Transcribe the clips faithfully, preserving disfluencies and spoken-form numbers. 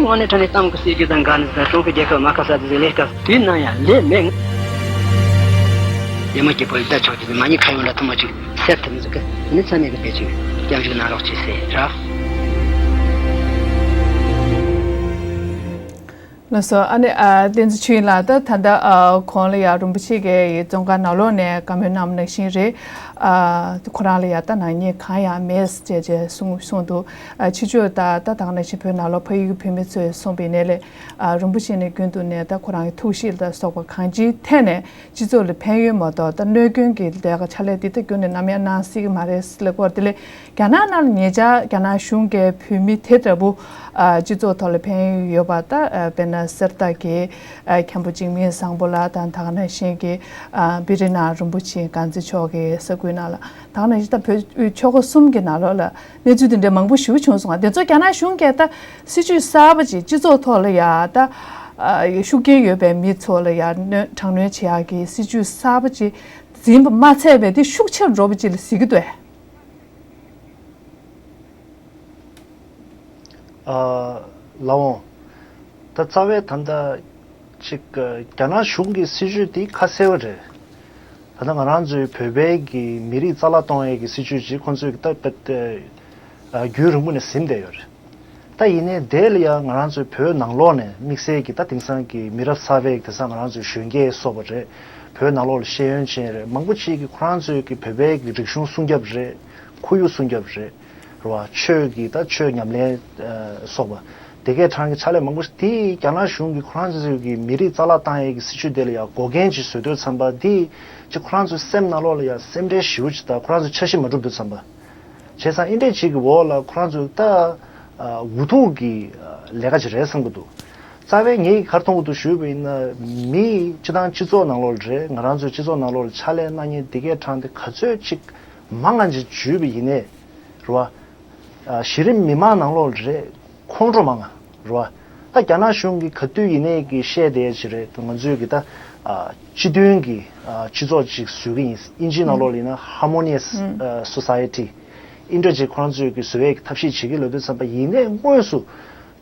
དངོས་གནས་དྲང་གནས་གཏམ་གྱི་སྲིད་ཇུས་དང་འགལ་ནས་ཀྲུང་གོའི་རྒྱལ་ཁབ་མ་ཁ་ས་དེ་ཟིག་ལས་ཀ་དུས་ནམ་ཡང་ལས་མེད། ཡ་མ་སྐྱིད་པོ་ཡི་ད་ཆོག་གི་མ་ཉེས་ཁ་ཡོང་འདྲ་ཐུབ་མ་ཅིག་སེབ་ཐུབ་མི་ཟིག་གི་ནི་ཚ་མེད་གི་དེ་ཅིག་སྐྱབས་འཇུག་གནང་རོགས་ཅེས་ཟེར་ར། ལགས་སོ། ཨ་ནི་ཨ་བསྟན་འཛིན་ཆོས་དབྱིངས་ལགས། ད་ད་ལྟ་ཨ་གོང་ལ་ཡ་རིན་པོ་ཆེ་གིས་ཡི་བཙོན་ཁང་ནང་ལོགས་ནས་བཀའ་མོལ་གནང་བ་ནང་བཞིན་རེད། ཨ་ཁོ་རང་ལ་ཡ་ད་ནག་ཉེས་གང་ཡང་མེད་ཅེས་ཅེས་གསུངས་གསུངས་འདུག་ཨ་ཕྱི་ཕྱོགས་ད་ད་ད་ག་ནང་བཞིན་བོད་ནང་ལོགས་ཕ་ཡུལ་གྱི་བོད་མི་ཚོས་གསུངས་པའི་ནང་ལས་ཨ་རིན་པོ་ཆེ་ནས་རྒྱུན་དུ་ནས་ད་ཁོ་རང་གི་ཐུགས་གཤིས་ལ་སོགས་པ་གང་ཅིའི་ཐད་ནས་སྤྱི་ཚོགས་ལ་ཕན་ཡོན་མ་གཏོགས་ད་གནོད་སྐྱོན་གྱི་ལས་ཀ་ཕྱག་ལས་འདི་ད་རྒྱུན་ནས་ནམ་ཡང་གནང་སྲིད་ཀྱི་མ་རེད་ཟེར་ལབ་ཀྱི་ཡོད་རེད། དེ་ལས་རྒྱ་ནག་ནང་ལ་ཉེ་ཆར་རྒྱ་ནག་གཞུང་གིས་བོད་མི་དེ་ལྟ་བུ་ཨ་སྤྱི་ཚོགས་ཐོག་ལ་ཕན་ཡོན་ཡོད་པ་ད་ཨ་དཔེར་ན་གསེར་རྟ་གི་ཨ་མཁན་པོ་འཇིགས་མེད་བཟང་པོ་ལགས་དང་ད་ག་ནང་བཞིན་གྱི་ཨ་བི་རི་ན་རིན་པོ་ཆེ་དཀར་མཛེས་མཆོག་གི་ས་ཁུལ་ནང་ལ་ད་ག་ནང་བཞིན་ད་བོད་ཆོལ་ཁ་གསུམ་གྱི་ནང་ལོགས་ལ་གནས་ཚུལ་དེ་འདྲའི་མང་པོ་ཞེ་པོ་བྱུང་སོང་ང་། དེ་ཚོ་རྒྱ་ནག་གཞུང་གིས་ད་སྲིད་ཇུས་གསར་པ་ཅིག་སྤྱི་ཚོགས་ཐོག་ལ་ཡ་ད་ཨ་ཤུགས་རྐྱེན་ཡོད་པའི་མི་ཚོ་ལ་ཡ་གནོན་དྲག་གནོན་བྱེད་ཡག་གི་སྲིད་ཇུས་གསར་པ་ཅིག་འཛིན་པ་མ་ཚད་པའི་དེ་ཤུགས་ཆེར་འགྲོ་བ་ཅིག་ལ་གཟིགས་ཀྱི་འདུག་ཨེ། ཨ་ལགས་འོང་། ད་རྩ་བའི་ད་ལྟ་ཅིག་རྒྱ་ནག་གཞུང་གི་སྲིད་ཇུས་དེ་ཁ་གསལ་བ་རེད། ད་ལྟ་ང་རང་ཚོའི་བོད་པའི་གི་མི་རིགས་རྩ་བརླག་གཏོང་ཡས་ཀྱི་སྲིད་ཇུས་ཅིག་ཁོང་ཚོས་ད་ད་རྒྱུན་རིང་པོ་ནས་ཟིན་བསྡད་ཡོད་རེད། ད་ཡིན་ནའི་དེ་ལ་ཡང་ང་རང་ཚོའི་བོད་ནང་ལོགས་ནས་དམིགས་བསལ་གྱི་ད་དེང་སང་གི་མི་རབས་གསར་པའི་དེང་སང་ང་རང་ཚོའི་གཞོན་སྐྱེས་སོགས་པ་རེད། བོད་ནང་ལོགས་ལ་ཤེས་ཡོན་ཅན་རེད། མང་པོ་ཅིག་གིས་ཁོ་རང་ཚོའི་གི་བོད་པའི་གི་རིག་གཞུང་སྲུང་སྐྱོབ་རེད། ཁོར་ཡུག་སྲུང་སྐྱོབ་རེད། རེད་བ། ཆོས་ཀྱི་ད་ཆོས་ཉམས་ལེན་ཨ་སོགས་པ། དེ་གའི་གྲས་ཀྱི་ཕྱག་ལས་མང་པོ་ཞིག་དེ་རྒྱ་ནག་གཞུང་གིས་ཁོ་རང་ཚོའི་གི་མི་རིགས་རྩ་བརླག་བཏང་ཡས་ཀྱི་སྲིད་ཇུས་དེ་ལ་ཡང་འགོག་རྐྱེན་ཅིག་བཟོ་དུས་ཙམ་པ་དེ་ཅིག་ཁོ་རང་ཚོའི་སེམས་ནང་ལོགས་ལ་ཡང་སེམས་ཁྲལ་ཞེ་པོ་ཅིག་དང་ཁོ་རང་ཚོའི་འཆར་གཞི་མ་འགྲུབ་དུས་ཙམ་པ། བྱས་ཙང་ཨིན་འདྲས་ཅིག་གི་འོག་ལ་ཁོ་རང་ཚོ་ད་ཨ་འུ་ཐུག་གི་ཨ་ལས་ཀ་ཅིག་རེད་བསམ་གི་འདུག་རྩ་བའི་ངས་ག་རེ་མཐོང་གི་འདུག་ཞུས་པ་ཡིན་ན། མི་སྤྱི་བཏང་སྤྱི་ཚོགས་ནང་ལོགས་རེད། ང་རང་ཚོའི་སྤྱི་ཚོགས་ནང་ལོགས་ལ་ཕྱག་ལས་གནང་མཁན་དེ་གའི་གྲས་དེ་ག་ཚོད་ཅིག་མང་ང་ཅིག་འཇུས་པ་ཡིན་ནའི་རེད་བ། ཨ་གཞི་རིམ་མི་མང་ནང་ལོགས་རེད། ཁོང་ཁྲོ་མང་ང་རེད་བ། ད་རྒྱ་ནག་གཞུང་གིས་ག་དུས་ཡིན་ནའི་གི་བཤད་བསྡད་ཅིག་རེད། ང་ཚོའི་གི་ད་ཨ་སྤྱི་མཐུན་གྱི་ཨ་སྤྱི་ཚོགས་ཅིག་བཟོ་གི་ཡིན། ཨིན་ཇིའི་ནང་ལོགས་ལ་ཡིན་ན་harmonious ཨ་society ཨིན་འདྲ་ཅིག་ཁོ་རང་ཚོའི་གི་བཟོ་ཡས་ཀྱི་ཐབས་ཤེས་བྱེད་ཀྱི་ལབ་དུས་ཙམ་པ་ཡིན་ནའི་དངོས་སུ་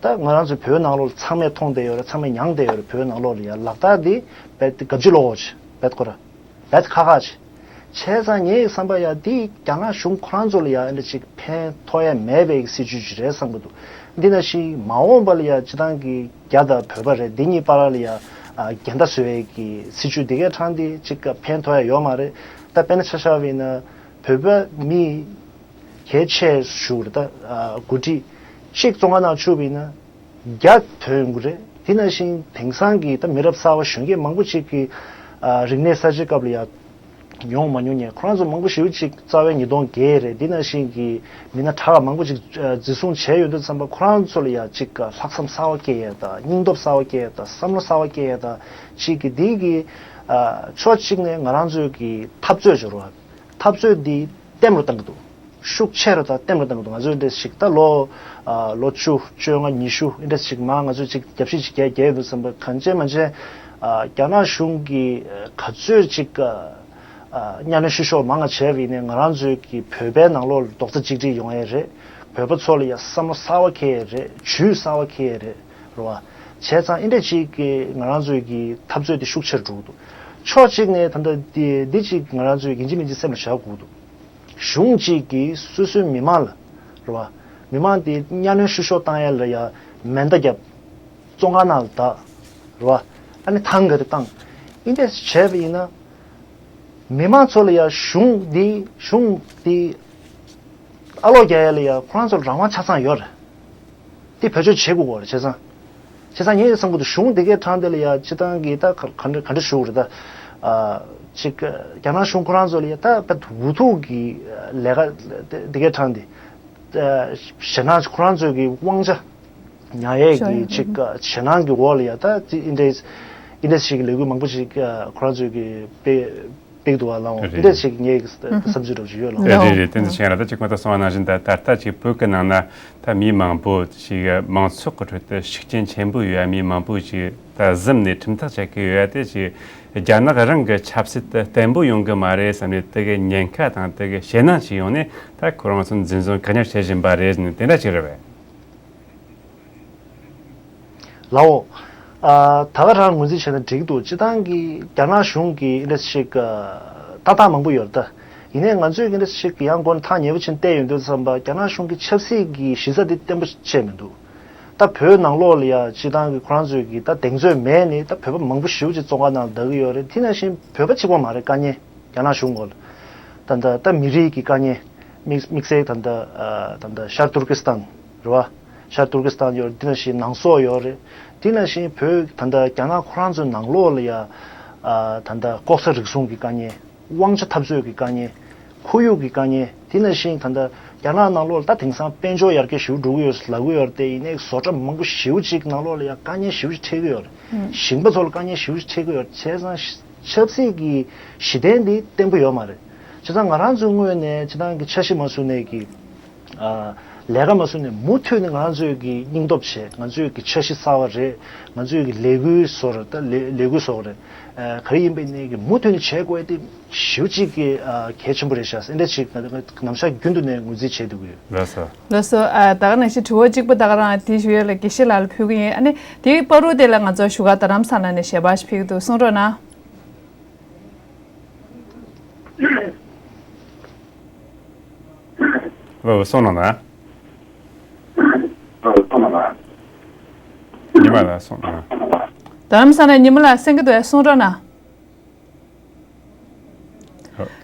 ད་ང་རང་ཚོ་བོད་ནང་ལོགས་ཚང་མས་མཐོང་བསྡད་ཡོད་རེད། ཚང་མས་མྱངས་བསྡད་ཡོད་རེད། བོད་ནང་ལོགས་ལ་ཡ་ལག་རྟགས་དེ་རྦད་དེ་གབ་ཅི་ལོག་ཅིག་རྦད་ཁོ་ར་རྦད་ཁ་ཁ་ཅིག་བྱས་ཙང་ངའི་བསམ་པ་ཡ་དེ་རྒྱ་ནག་གཞུང་ཁོ་རང་ཚོ་ལ་ཡ་འདྲ་ཅིག་ཕན་ཐོགས་ཡ་མེད་པའི་སྲིད་ཇུས་ཅིག་རེད་བསམ་གི་འདུག་འདི་ནང་བཞིན་མ་འོངས་པ་ལ་ཡ་སྤྱི་བཏང་གི་རྒྱ་དང་བོད་པ་རེད། འདི་གཉིས་བར་ལ་ཡ་ཨ་འགལ་ཟླ་བཟོ་ཡས་ཀྱི་སྲིད་ཇུས་དེ་གའི་གྲས་དེ་ཅིག་ཕན་ཐོགས་ཡ་ཡོད་མ་རེད། ད་དཔེར་ན་ཆ་བཞག་པ་ཡིན་ན་བོད་པ་མི་གལ་ཆེ་ཞུ་རེད། ད་ཨ་འགོ་ཁྲིད་གཅིག་བཙོན་ཁང་ནང་བཅུག་པ་ཡིན་ན་བརྒྱ་ཐོན་ཡོང་གི་རེད། དེ་ནང་བཞིན་དེང་སང་གི་ད་མི་རབས་གསར་པ་གཞོན་སྐྱེས་མང་པོ་ཅིག་གིས་ཨ་རིག་གནས་གསར་བརྗེའི་སྐབས་ལ་ཡ་མྱོང་མ་མྱོང་ཉན། ཁོ་རང་ཚོ་མང་པོ་ཞེ་པོ་ཅིག་རྩ་བའི་ཉིས་སྟོང་བརྒྱད་རེད། དེ་ནང་བཞིན་གྱི་མི་སྣ་གྲགས་མང་པོ་ཅིག་ཨ་འཛིན་བཟུང་བྱས་ཡོད་དུས་ཙམ་པ་ཁོ་རང་ཚོ་ལ་ཡ་ཅིག་ཨ་ལྷག་བསམ་གསར་པ་སྐྱེ་ཡས་དང་སྙིང་སྟོབས་གསར་པ་སྐྱེ་ཡས་དང་བསམ་བློ་གསར་པ་སྐྱེ་ཡས་དང་ཅིག་གི་དེ་གི་ཨ་ཕྱོགས་གཅིག་ནས་ང་རང་ཚོའི་གི་འཐབ་རྩོད་སྦྱོར་བ་འཐབ་རྩོད་འདི་ལྟད་མོ་བཏང་གི་འདུག་ཤུགས་ཆེ་རུ་དང་ལྟད་མོ་བཏང་གི་འདུག་ང་ཚོས་འདྲ་ཞིག་ད་ལོ་ཨ་ལོ་བཅུ་བཅོ་ལྔ་ཉི་ཤུ་འདྲ་ཞིག་མ་ང་ཚོས་ཅིག་རྒྱབ་བཤིག་ཅིག་རྒྱག་རྒྱག་ཡོད་པ་བསམ་པ་གང་ཅན་མ་ཅན་ཨ་རྒྱ་ནག་གཞུང་གིས་ག་ཚོད་ཅིག་ཨ་གཉའ་གནོན་བཤུ་གཞོག་མང་ང་བྱས་པ་ཡིན་ནའི་ང་རང་ཚོའི་གི་བོད་པའི་ནང་ལོགས་ལ་རྡོག་རྩ་གཅིག་སྒྲིལ་ཡོང་ཡས་རེད། བོད་པ་ཚོ་ལ་ཡ་བསམ་བློ་གསར་པ་འཁྱེར་ཡས་རེད། ཇུས་གསར་པ་འཁྱེར་ཡས་རེད། རེད་བ། བྱས་ཙང་ཨིན་འདྲ་ཅིག་གི་ང་རང་ཚོའི་གི་འཐབ་རྩོད་དེ་ཤུགས་ཆེར་འགྲོ་གི་འདུག་ཕྱོགས་གཅིག་ནས་ད་ལྟ་འདི་འདི་ཅིག་ང་རང་ཚོས་ཡིན་གཅིག་མིན་གཅིག་སེམས་ལ་བཞག་དགོས་འདུག་གཞུང་གཅིག་གིས་སོ་སོའི་མི་མང་ལ་རེད་བ། མི་མང་དེ་གཉའ་གནོན་བཤུ་གཞོག་བཏང་ཡ་ལ་ཡ་མེ་མདའ་བརྒྱབ། བཙོན་ཁང་ནང་ལ་བདག་རེད་བ། ཨ་ནི་ཐང་ག་རེ་བཏང་། ཨིན་འདྲ་བྱས་པ་ཡིན་ན། མི་མང་ཚོ་ལ་ཡ་གཞུང་འདི་གཞུང་འདི་ཨ་ལོག་རྒྱག་ཡ་ལ་ཡ་ཁོ་རང་ཚོ་ལ་རང་དབང་ཆ་ཚང་ཡོད་རེད། དེ་བེད་སྤྱོད་བྱེད་དགོས་གོ་རེད་བྱས་ཙང་། བྱས་ཙང་ངས་བསམ་གི་འདུག་གཞུང་དེ་གའི་གྲས་དེ་ལ་ཡ་སྤྱི་བཏང་གི་ད་ག་ག་འདྲ་ག་འདྲ་ཞུ་དགོས་རེད་ད། ཨ་ཅིག་རྒྱ་ནག་གཞུང་ཁོ་རང་ཚོ་ལ་ཡ་ད་ད་འུ་ཐུག་གི་ལས་ཀ་དེ་དེ་གའི་གྲས་དེ། ཨ་ཞེད་སྣང་ཁོ་རང་ཚོ་གི་དབང་ཆ་ཉར་ཡས་ཀྱི་ཅིག་ཞེད་སྣང་གི་འོག་ལ་ཡ་ད་ཨིན་འདྲ་ཨིན་འདྲ་ཞིག་གི་ལས་འགུལ་མང་པོ་ཞིག་ཁོ་རང་ཚོ་གི་དཔེ་པིག་འདུག་བ་ལའོ། རེད། འདི་འདྲ་ཞིག་ངའི་བསམ་ཚུལ་འདྲ་ཞིག་ཡོད་ལའོ། རེད་རེད་རེད། བསྟན་འཛིན་ཆོས་དབྱིངས་ལགས། ད་ཅིག་གོང་དུ་གསུངས་པ་ནང་བཞིན་ད་ད་ལྟ་ཅིག་བོད་ཀྱི་ནང་ན་ད་མི་མང་པོ་ཞིག་མང་ཚོགས་ཀྱི་ཁྲོད་དུ་ཤུགས་རྐྱེན་ཆེན་པོ་ཡོད་པ། མི་མང་པོ་ཞིག་ད་གཟིམ་ནས་ཁྲིམས་ཐག་བཅད་ཀྱི་ཡོད་པ་དེ་ཅིག་རྒྱ་ནག་རང་གི་ཆབ་སྲིད་དེ་བརྟན་པོ་ཡོང་གི་མ་རེད་བསམ་ནས་དེ་གའི་ཉེན་ཁ་དང་དེ་གའི་ཞེད་སྣང་ཞིག་ཡོང་ནས་ད་ཁོ་རང་ཚོ་འཛིན་བཟུང་བཀག་ཉར་བྱེད་བཞིན་པ་རེད་ཟེར་ནས་དེ་འདྲ་ཞིག་རེད་པས། ལའོ། ཨ། ད་ག་རང་ངོས་འཛིན་བྱས་ན་འགྲིག་གི་འདུག་སྤྱིར་བཏང་གི་རྒྱ་ནག་གཞུང་གི་ཨེ་འདྲ་ཞིག་ཨ། ལྟ་སྟངས་མང་པོ་ཡོད་རེད་ད། ཡིན་ནའི་ང་ཚོས་ཀྱི་ཨེ་འདྲ་ཞིག་ཡང་སྒོ་ནས་ཐག་ཉེ་པོ་ཕྱིན་བལྟས་ཡོང་དུས་ཙམ་པ་རྒྱ་ནག་གཞུང་གི་ཆབ་སྲིད་ཀྱི་གཞི་རྩ་འདི་བརྟན་པོ་བྱས་མི་འདུག་ད་བོད་ནང་ལོགས་ལ་ཡ་སྤྱིར་བཏང་གི་ཁོ་རང་ཚོས་ཀྱི་ད་གདེང་ཚོད་མེད་ནས་ད་བོད་པ་མང་པོ་ཞེ་པོ་ཅིག་བཙོན་ཁང་ནང་ལ་བསྡད་ཀྱི་ཡོད་རེད། དེ་ནང་བཞིན་བོད་པ་གཅིག་པོ་མ་རེད། དཀའ་ངལ་རྒྱ་ནག་གཞུང་ངོས་ལ་ད་ལྟ་ད་མི་རིགས་ཀྱི་དཀའ་ངལ། དམིགས་དམིགས་བསལ་ད་ལྟ་ཨ། ད་ལྟ་ཤར་ཏུར་ཀི་སི་ཐན་རེད་བ། ཤར་ཏུར་ཀི་སི་ཐན་ཡོད་རེད། དེ་ནང་བཞིན་ནང་སོག་ཡོད་རེད། དེ་ནང་བཞིན་བོད་ད་ལྟ་རྒྱ་ནག་ཁོ་རང་ཚོའི་ནང་ལོགས་ལ་ཡ་ཨ། ད་ལྟ་ལྐོག་ཟ་རུལ་སུངས་ཀྱི་དཀའ་ངལ། དབང་ཆ་འཐབ་རྩོད་ཀྱི་དཀའ་ངལ། ཁོར་ཡུག་གི་དཀའ་ངལ། དེ་ནང་བཞིན་ད་ལྟ་རྒྱ་ནག་ནང་ལོགས་ལ་ད་དེང་སང་དཔལ་འབྱོར་ཡར་རྒྱས་ཞེ་པོ་འགྲོ་གི་ཡོད་ལབ་ཀྱི་ཡོད་རེད་དེ། ཡིན་ནའི་བཟོ་གྲྭ་མང་པོ་ཞེ་པོ་ཅིག་ནང་ལོགས་ལ་ཡང་དཀའ་ངལ་ཞེ་པོ་ཅིག་འཕྲད་ཀྱི་ཡོད་རེད། ཞིང་པ་ཚོ་ལ་དཀའ་ངལ་ཞེ་པོ་ཅིག་འཕྲད་ཀྱི་ཡོད་རེད། བྱས་ཙང་ཆབ་སྲིད་ཀྱི་གཞི་རྟེན་འདི་བརྟན་པོ་ཡོད་མ་རེད། བྱས་ཙང་ང་རང་ཚོའི་ངོས་ནས་སྤྱིར་བཏང་གི་འཆར་གཞི་མ་བཟོ་ནས་ཀྱི། ཨ། ལས་ཀ་མ་བཟོ་ནས་མུ་མཐུད་ནས་ང་རང་ཚོའི་གི་སྙིང་སྟོབས་བྱས། ང་ཚོའི་གི་འཆར་གཞི་གསར་བ་རེད། ང་ཚོའི་གི་ལས་འགུལ་བཟོ་རེད། ད་ལས་ལས་འགུལ་བཟོ་རེད། ཨ། ག་རེ་ཡིན་པ་ཡིན་ནའི་གི་མུ་མཐུད་ནས་བྱེད་དགོས་དེ་ཞེ་པོ་ཅིག་གི་ཨ། གལ་ཆེན་པོ་རེད་ཤག་འདི་འདྲ་ཅིག་ང་ང་ནམ་ཞག་རྒྱུན་དུ་ནས་ངོས་འཛིན་བྱེད་ཐུབ་ཀྱི་ཡོད། ལགས་སོ། ལགས་སོ། ཨ། ད་ག་ནང་བཞིན་དྲི་བ་གཅིག་པོ་ད་ག་རང་དེ་ཞུ་ཡས་ལ་དགེ་བཤེས་ལགས་ལ་ཕུལ་གི་ཡིན། ཨ་ནི་དེའི་བར་དུ་དེ་ལ་ང་ཚོ་བཞུགས་སྒར་རྡ་རམ་ས་ལ་ནས་ཞལ་པར་ཞིག་ཕེབས་ཀྱི་འདུག་གསུང་རོགས་གནང་། ཨོ། གསུང་རོགས་གནང་། ཉི་མ་ལགས་གསུང་། ཨ། རྡ་རམ་ས་ལ་ཉི་མ་ལགས་གསན་གྱི་འདུག་གསུང་རོགས་གནང་།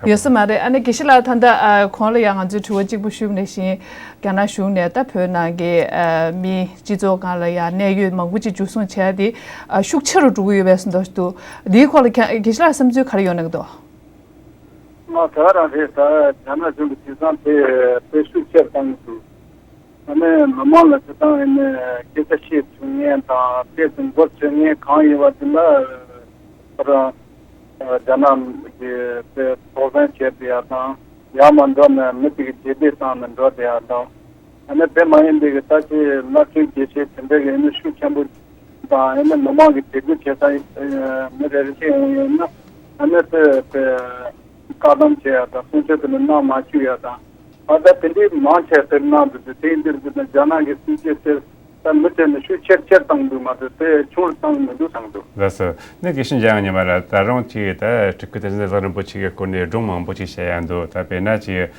ཡོད་ས་མ་རེད། ཨ་ནི་དགེ་བཤེས་ལགས་ད་ལྟ་ཨ། གོང་ལ་ཡང་ང་ཚོས་དྲི་བ་གཅིག་པོ་ཞུས་པ་ནང་བཞིན་རྒྱ་ནག་གཞུང་ནས་ད་བོད་ནང་གི་ཨ། མི་སྤྱི་ཚོགས་སྒང་ལ་ཡང་གནད་ཡོད་མང་པོ་ཅིག་འཇུ་བཟུང་བྱས་ཏེ་ཨ། ཤུགས་ཆེ་རུ་འགྲོ་གི་ཡོད་པའི་བཟོ་འདྲ་ཞིག་འདུག་འདིའི་སྐོར་ལ་ཁྱེད་དགེ་བཤེས་ལགས་བསམ་ཚུལ་ག་རེ་ཡོད་ན་གི་འདུག་མ་ག་རང་རེད། ད་རྒྱ་ནག་གཞུང་གི་དེང་སང་དེ་དཔེ་ཤུགས་ཆེར་བཏང་གི་འདུག་ཨ་ནི་མི་མང་ལ་སྤྱིར་བཏང་ཨ་ནི་སྐད་ཆ་བཤད་ཐུབ་མཁན་དང་སྐད་དུ་མགོ་ཚོས་མཁན་གང་ཡིན་པ་དེ་ལ་ཁོ་རང་རྒྱ་ནག་གི་དེ་དོགས་ཟོན་བྱས་ཏེ་ཡ་དང་ཡར་མར་འགྲོ་ནས་མི་དེ་གི་རྗེས་འདེད་བཏང་ནས་འགྲོ་དེ་ཡ་དང་། ཨ་ནི་དེ་མ་ཡིན་པའི་གི་ད་ཅི་བླ་སྤྲུལ་དགེ་བཤེས་དེ་འདྲ་གི་ཨ་ནི་ཤུགས་ཆེན་པོ་དང་ཨ་ནི་མི་མང་གི་དད་གུས་བྱེད་ས་མི་རེ་རེ་བཞིན་ཡོང་ཡོད་ན་ཨ་ནི་དེ་དེ་བཀག་སྡོམ་བྱེད་ཡ་དང་གསུང་ཆོས་དེ་ནི་གནང་མ་བཅུག་ཡ་དང་། ཨ། ད་དེ་འདྲའི་མང་ཆེ་དེར་གནང་འདུག་དེ་དེ་འདིར་འདི་ནི་རྒྱ་ནག་གི་སྲིད་ཇུས་དེ་ད་མུ་མཐུད་ནས་ཤུགས་ཆེར་ཆེར་བཏང་འདུག་མ་གཏོགས་དེ་ཆུང་རུ་བཏང་མི་འདུག་བསམ་འདུག་ལགས་སོ། ནི་དགེ་བཤེས་འཇམ་དབྱངས་ཉི་མ་ལགས། ད་རུང་ཅིག་ད་སྤྲུལ་སྐུ་བསྟན་འཛིན་བདག་རིན་པོ་ཆེ་གི་སྐོར་ནས་སྒྲུང་མང་པོ་ཅིག་བཤད་ཡ་འདུག་ད་དཔེར་ན་ཅིག་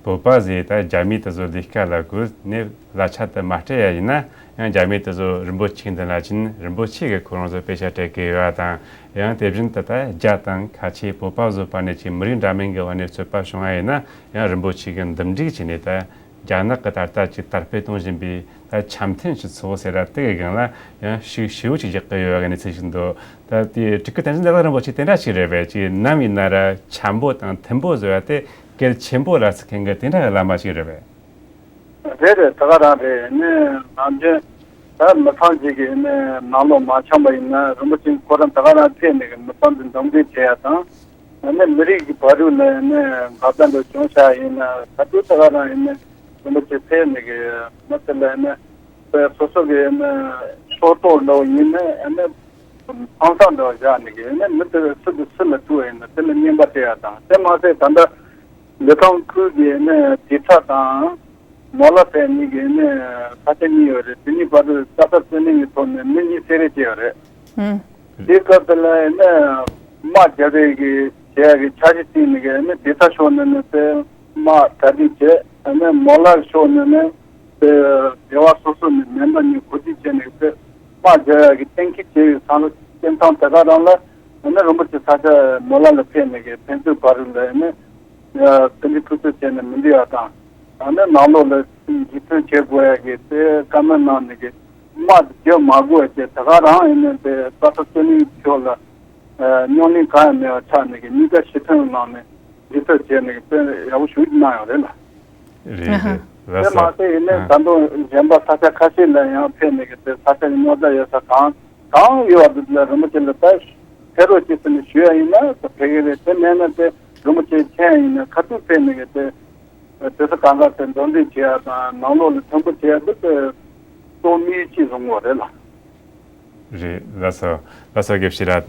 བོད་པ་ཟེར་ད་རྒྱ་མི་དེ་ཚོ་ལས་ཀ་ལ་དགོས་ནས་གླ་ཆ་དེ་མ་སྤྲད་ཡ་ཡིན་ན། ཡང་རྒྱ་མི་དེ་ཚོ་རིན་པོ་ཆེ་འདི་ལ་ཕྱིན། རིན་པོ་ཆེ་གིས་ཁོ་རང་ཚོ་པེ་ཤ་སྤྲད་ཀྱི་ཡོད་པ་དང་། ཡང་དེ་བཞིན་དུ་ད་རྒྱ་དང་ཁ་ཆེ་བོད་པ་བཟོ་བ་ནས་ཀྱི་མི་རིགས་འདྲ་མིན་གྱི་བར་ནས་རྩོད་པ་བྱུང་བ་ཡིན་ན། ཡང་རིན་པོ་ཆེ་གིས་འདུམ་འགྲིག་བྱས་ནས་ད་རྒྱ་ནག་གི་ད་ལྟ་ཀྱི་དར་སྤེལ་གཏོང་བཞིན་པའི་ད་འཆམ་མཐུན་སྤྱི་ཚོགས་ཟེར་ར་དེ་གི་སྒང་ལ་ཡང་ཤུགས་ཞེ་པོ་ཅིག་རྒྱག་གི་ཡོད་པ་གི་གནས་ཚུལ་ཞིག་འདུག་ད་དེ་སྤྲུལ་སྐུ་བསྟན་འཛིན་བདག་རིན་པོ་ཆེ་དེ་འདྲ་ཞིག་རེད་པས། ཅིག་ནམ་ཡིན་ན་ར་འཆམ་པོ་དང་མཐུན་པོ་བཟོ་ཡ་དེ་གལ་ཆེན་པོ་ར་ཟེར་མཁན་གི་དེ་འདྲ་གི་བླ་མ་ཞིག་རེད་པས། རེད་རེད། ད་ག་རང་རེད། ནི་ནམ་རྒྱུན་ད་མི་ཚང་ཞིག་གིས་ནི་ནང་ལོགས་མ་འཆམ་པ་ཡིན་ན་རིན་པོ་ཆེ་ཁོ་རང་ད་ག་རང་ཕེབས་ནས་གི་མི་ཚང་འདི་འདུམ་འགྲིག་བྱེད་ཡ་དང་། ནི་མི་རིགས་ཀྱི་བར་དུ་ནི་ནི་འགལ་ཟླ་འདྲ་བྱུང་བཞག་ཡིན་ན་ད་དུང་ད་ག་རང་ཡིན་ནི་རིན་པོ་ཆེ་ཕེབས་ནས་གི་མི་དེ་ལ་ནི་དཔེ་སོ་སོ་གི་ནི་ཕྱོགས་གཏོགས་འདྲ་བོ་ཡིན་ནི་ནི་ཕངས་སེམས་འདྲ་བོ་བཞག་ནས་གི་ནི་མི་དེ་སུ་དང་སུ་ལ་ཐུག་པ་ཡིན་ན་དེ་ལ་རྔན་པ་སྤྲད་ཡ་དང་། དེ་མ་ཟད་ད་ལྟ་ལི་ཐང་ཁུལ་གྱི་ནི་དེ་ཚ་དང་མོ་ལ་ཟེར་གཉིས་ཀྱི་ནི་ས་ཆ་གཉིས་ཡོད་རེད། དེ་གཉིས་བར་དུ་རྩྭ་ས་རྩོད་གླེང་གི་ཐོག་ནས་མི་གཉིས་བསད་རེས་བྱས་ཡོད་རེད། ཨང་། དེའི་སྐབས་དེ་ལ་ནི་དམག་རྒྱག་རེས་ཀྱི་བྱེད་ཡ་གི་འཆར་གཞི་བཏིང་ནས་གི་ནི་དེ་ཚ་ཕྱོགས་ནས་ནི་དེ་དམག་གྲ་སྒྲིག་བྱས། ནི་མོ་ལ་ཕྱོགས་ནས་ནི་དེ་སྡེ་བ་སོ་སོ་ནས་མེ་མདའ་གཉིས་གོ་སྒྲིག་བྱས་ནས་དེ་དམག་རྒྱག་ཡ་གི་གཏན་འཁེལ་བྱས་ཡོད་ས་ལ་སྐྱེམ་ཚང་དེ་ག་རང་ལ་ནི་རིན་པོ་ཆེ་ས་ཆ་མོ་ལ་ལ་ཕེབས་ནས་གི་ཕན་ཚུན་བར་ལ་ནི། ཡ། དེ་འདྲའི་ཕུ་ཚུར་བྱས་ནས་མི་འདུག་ཡ་དང་། ད་ནི་ནང་ལོགས་ལ་འཇིགས་སྐུལ་བྱེད་དགོས་ཡ་གི་དེ་བཀའ་མོལ་གནང་ནས་གི་དམག་དེ་བརྒྱབ་མ་དགོས་ཡ་བྱས། ད་ག་རང་ཡིན་ནའི་དེ་རྩྭ་ས་རྩོད་གླེང་ཕྱོགས་ལ་རྙོག་གླེང་གང་ཡང་མེད་པ་ཆགས་ནས་གི་གཉིས་ཀ་ཞི་མཐུན་གནང་ནས་འཇིགས་སྐུལ་བྱས་ནས་གི་དཔེ་ཡག་པོ་ཞེ་པོ་ཅིག་གནང་ཡོད་རེད་ལ། རེད་རེད། ལགས་དེ་སོ། མ་ཟད་ཡིན་ནའི་ཨ། ད་དུང་གཞན་པ་ས་ཆ་ཁ་ཤས་ལ་ཡང་ཕེབས་ནས་གི་དེ་ས་ཆ་གི་རྙོག་དྲ་ཡོད་ས་གང་གང་ཡོད་པ་འདི་ལ་རིན་པོ་ཆེ་ལ་ད་ཕེབས་རོགས་བྱེད་ཟེར་ནས་ཞུ་ཡ་ཡིན་ན་ད་ཕེབས་ཀྱི་རེད། དེ་མེད་ན་དེ་རིན་པོ་ཆེ་མཁྱེན་ཡ་ཡིན་ན་ཁ་ཐུག་ཕེབས་ནས་གི་དེ་དེ་ཚོ་གང་ག་དེ་འདོན་འདྲི་བྱེད་ཡ་དང་ནང་ལོགས་ལ་མཐུན་པོ་བྱེད་ཡ་འདི་དེ་གཙོ་དམིགས་ཡུལ་གཅིག་བཟུང་དགོས་རེད་ལ། རེད། ལགས་སོ། ལགས་སོ། དགེ་བཤེས་ལགས།